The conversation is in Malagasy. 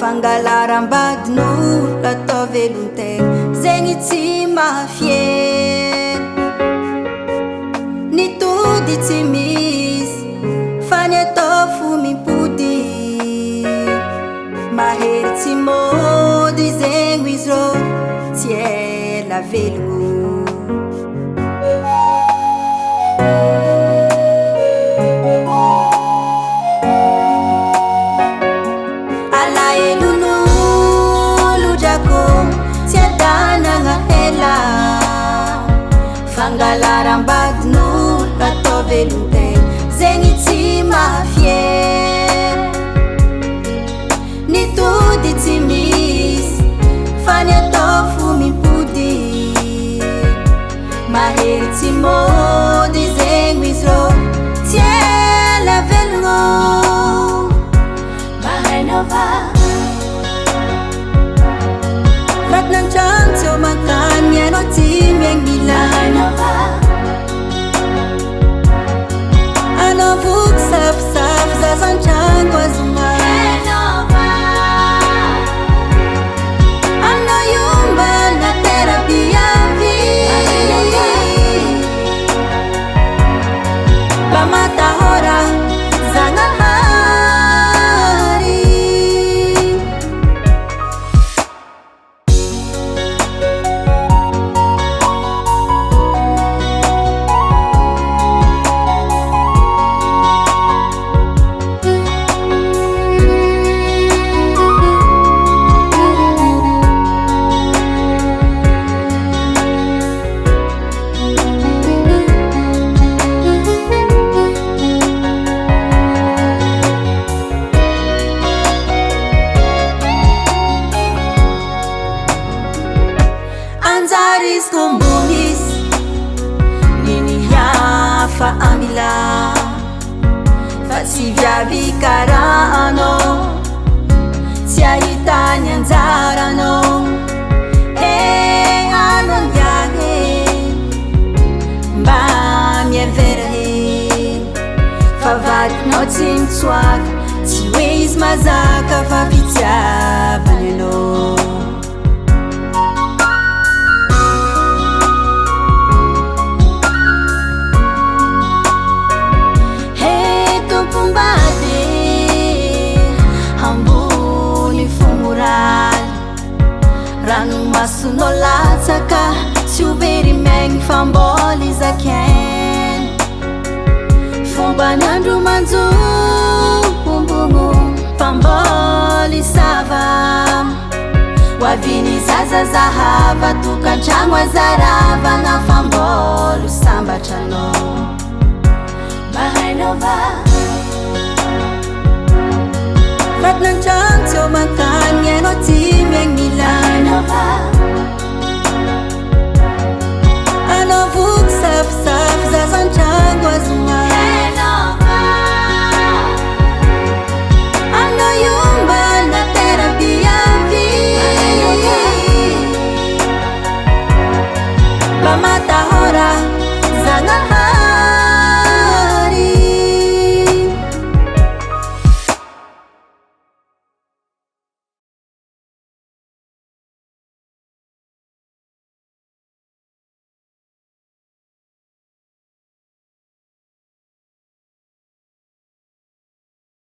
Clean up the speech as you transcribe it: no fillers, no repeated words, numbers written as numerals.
Fangalaram-badin'olo atao velon-tegna zegny tsy mahafier. Ny tody tsy misy fa ny atao fo mimpody. Mahery tsy mody zegny izy rô tsy ela velogno. Alahelon'olo drako tsy adanagna ela. Fangalaram-badin'olo atao velon-tegna zegny tsy mahafier. Ny tody tsy misy fa ny atao fo mimpody. Mahery tsy mody zegny izy rô tsy ela velogno. Mahainao va? Fatina an-trano tsy eo mankany anao tsy miaigny milany. Mahainao va? Anao voky safosafo zaza an-trano azoma. Hainao va? Anao io mba natera-biavy. Mba matahora Zagnahary. Anjara izy ko mbô misy ninihafa amila fa tsy viavy karaha anao tsy ahitany anjaranao e anao ngiahy mba miavera he fa vadinao tsy mitsoaka tsy hoe izy mazaka fa fitiavany anao. He tompom-bady ambony fo moraly ranomasonao latsaka tsy ho very maigny fa mbola izakainy fomba ny andro manjombogno fa mbola isava ho avy ny zaza zahava tokantragno azaravagna fa mbola ho sambatra anao. Mahainao va? Fatina an-trano tsy eo mankany anao tsy miaigny milany. Mahainao va? Anao voky safosafo zaza an-trano azoma. Hainao va? Anao io mba natera-biavy. Mba matahora Zagnahary.